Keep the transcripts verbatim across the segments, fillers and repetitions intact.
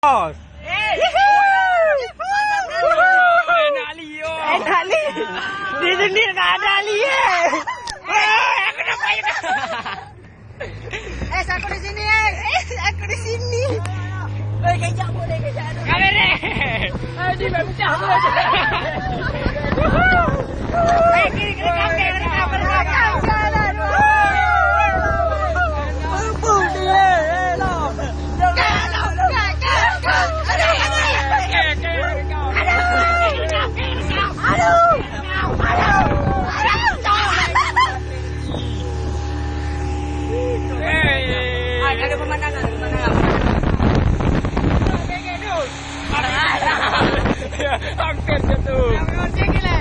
Bos. Enak li, oh. Enak li. Di sini tak ada li, eh. Oh, aku dapat. Eh, aku di sini, eh. Eh, aku di sini. Eh, kejap boleh, kejap. Kamera. Eh, di pecah boleh. Eh, kiri, kiri, kiri, kiri, kiri, kiri. Ada pemandangan, pemandangan. Angkat satu. Gila.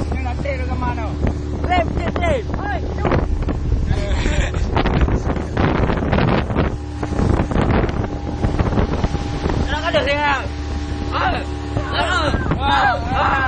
Ini nanti ke mana? Lem, lem, lem. Hai, jom. Nak ada saya. Ah. Ah. Ah.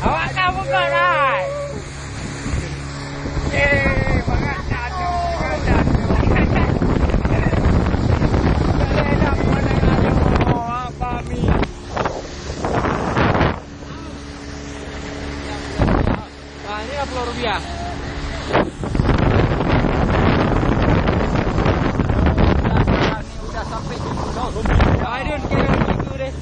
Awak ka buka dah. Eh, bangat dah tu, bangat dah tu. Boleh dah, boleh dah tu. Apa mi? Ah, ini lah puluh rupiah. Udah sampai situ, no. Aidin, kira situ deh.